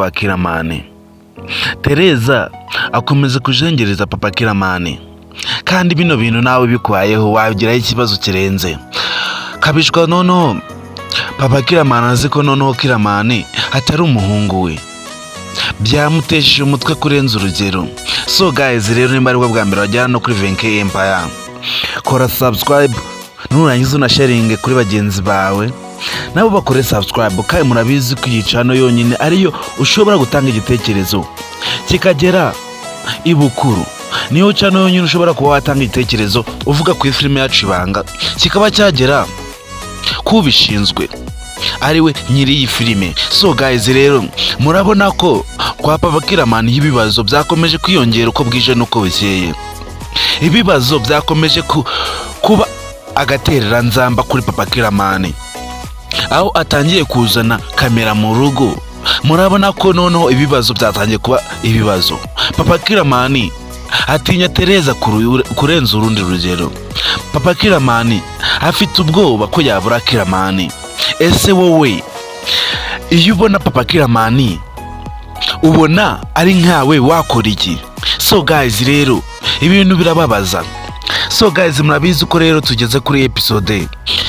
Wa Kiramani, Tereza akomeza kujengereza papa Kiramani. Kandi bino bintu nawe bikubayeho wagiraho ikibazo kirenze kabishwa. Noneho papa Kiramani azi ko noneho Kiramani atari umuhungu we, byamutesheje umutwe kurenza urugero. So guys rero, nimba aribwo bwa mbere wajyana no kuri Venke Empire, kora subscribe, nurangiza unasharinge kuri bagenzi bawe nabo bakore subscribe. Kandi murabizi ko iyi channel yonyine ariyo ushobora gutanga igitekerezo kikagera ibukuru. Niyo channel yonyine ushobora kuba watanga igitekerezo uvuga ku filime yacu Ibanga, kikaba cyagera kubishinzwe, ariwe nyiri iyi filime. So guys rero, murabona ko kwa papa Kiramani ibibazo byakomeje kwiyongera uko bwije n'uko bukeye. Ibibazo byakomeje kuba agatereranzamba kuri papa Kiramani, aho atangiye kuzana kamera mu rugo. Murabona ko noneho ibibazo byatangiye kuba ibibazo. Papa Kiramani atinya Tereza kurenza urundi rugero. Papa Kiramani afite ubwoba ko yabura Kiramani. Ese wowe iyo ubona papa Kiramani, ubona ari nkawe wakora iki? So guys rero, ibintu birababaza. So guys, murabizi ko rero tugeze kuri episode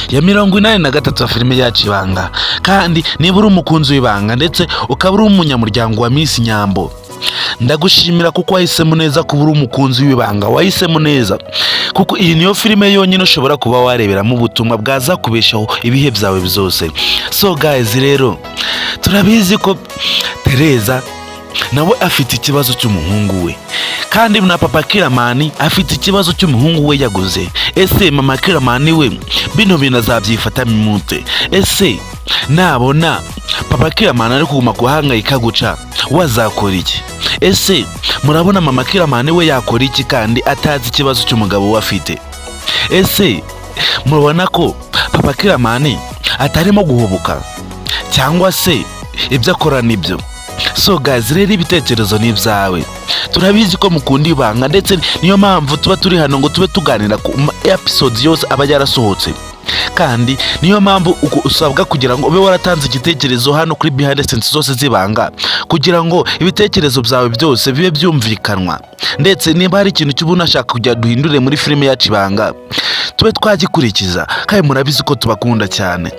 ya 83 ya filime yacu Ibanga. Kandi niba uri umukunzi w'Ibanga ndetse ukaba uri umunyamuryango wa Miss Nyambo, ndagushimira kuko wahisemo neza kuba uri umukunzi w'Ibanga. Wahisemo neza kuko iyi niyo filime yonyine ushobora kuba wareberamo ubutumwa bwaza kubeshaho ibihe byawe byose. So guys rero, turabizi ko Tereza nawe afite ikibazo cy'umuhungu we, kandi na papa Kiramani afite ikibazo cy'umuhungu we yaguze. Ese mama Kiramani we bino bintu azabyifatamo mute? Ese nabona papa Kiramani ari kuguma guhangayika guca, wazakora iki? Ese murabona mama Kiramani we yakora iki kandi atazi ikibazo cy'umugabo we afite? Ese murabona ko papa Kiramani atarimo guhubuka, cyangwa se ibyo akora nibyo? So guys rero, ibitekerezo ni ibyawe. Turabizi ko mukunda Ibanga, ndetse niyo mpamvu tuba turi hano ngo tube tuganira ku ma episodes yose aba yarasohotse. Kandi niyo mpamvu usabwa kugira ngo ube waratanze igitekerezo hano kuri behind the scenes zose z'Ibanga, kugira ngo ibitekerezo byawe byose bibe byumvikanwa, ndetse niba hari ikintu cy'ubu unashaka kugira duhindure muri filime yacu Ibanga, tube twagikurikiza. Kandi murabizi ko tubakunda cyane.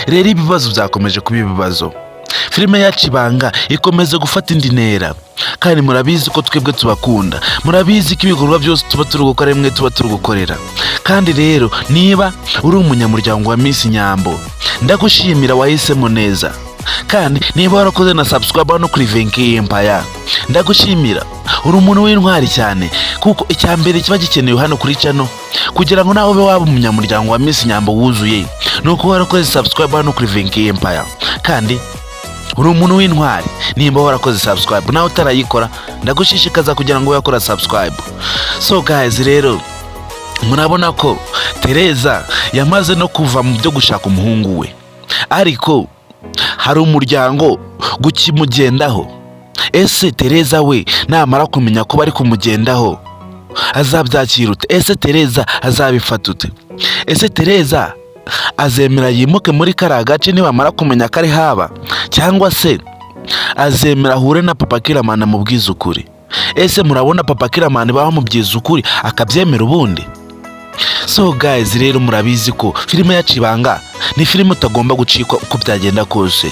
Rero ibibazo byakomeje kuba ibibazo, filime yacu Ibanga ikomeza gufata indi ntera. Kandi murabizi ko twebwe tubakunda, murabizi ko ibikorwa byose tuba turi gukora rimwe tuba turi gukorera. Kandi rero niba uri umunyamuryango wa Miss Nyambo, ndagushimira, wahisemo neza. Kandi niba warakoze na subscribe hano kuri Venke Empire, ndagushimira, uri umuntu w'intwari cyane, kuko icya mbere kiba gikenewe hano kuri channel kugira ngo nawe ube waba umunyamuryango wa Miss Nyambo wuzuye ni uko warakoze subscribe hano kuri Venke Empire. Kandi uri umuntu w'intwari nimba warakoze subscribe. Nawe utarayikora, ndagushishikaza kugira ngo ube wakora subscribe. So guys rero, murabona ko Tereza yamaze no kuva mu byo gushaka umuhungu we, ariko hari umuryango gukimugendaho. Ese Tereza we namara kumenya ko bari kumugendaho azabyakira ute? Ese Tereza azabifata ute? Ese Tereza azemera yimuke muri kariya gace nibamara kumenya ko ari haba, cyangwa se azemera ahure na papa Kiramani amubwiza ukuri? Ese murabona papa Kiramani bamubwiza ukuri akabyemera ubundi? So guys rero, murabizi ko filime yacu Ibanga ni filime utagomba gucikwa uko byagenda kose.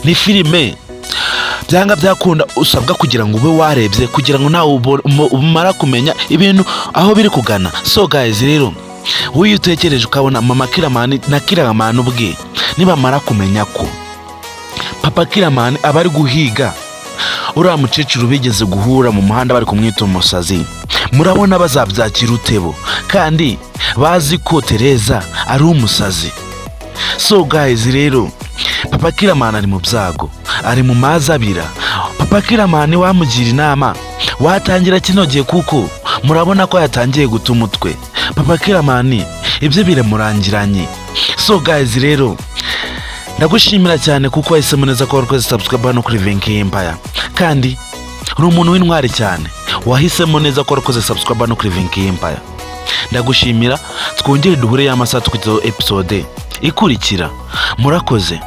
Ni filime byanga byakunda usabwa kugira ngo ube warebye, kugira ngo nawe umara kumenya ibintu aho biri kugana. So guys rero, wowe iyo utekereje ukabona mama Kiramani na Kiramani ubwe nibamara kumenya ko papa Kiramani aba ari guhiga uriya mukecuru bigeze guhura mu muhanda bari kumwita umusazi, murabona bazabyakira utebo kandi bazi ko Tereza ari umusazi? So guys rero, papa Kiramani ari mu byago, ari mu mazi abira. Papa Kiramani wamugira inama watangira kino gihe, kuko murabona ko yatangiye guta umutwe. Papa Kiramani ibyo biramurangiranye. So guys rero, ndagushimira cyane kuko wahisemo neza ko wakoze subscribe hano kuri Venke Empire. Kandi uri umuntu w'intwari cyane, wahisemo neza ko wakoze subscribe hano kuri Venke Empire. Ndagushimira, twongere duhure y'amasaha tukugezaho episode ikurikira. Murakoze.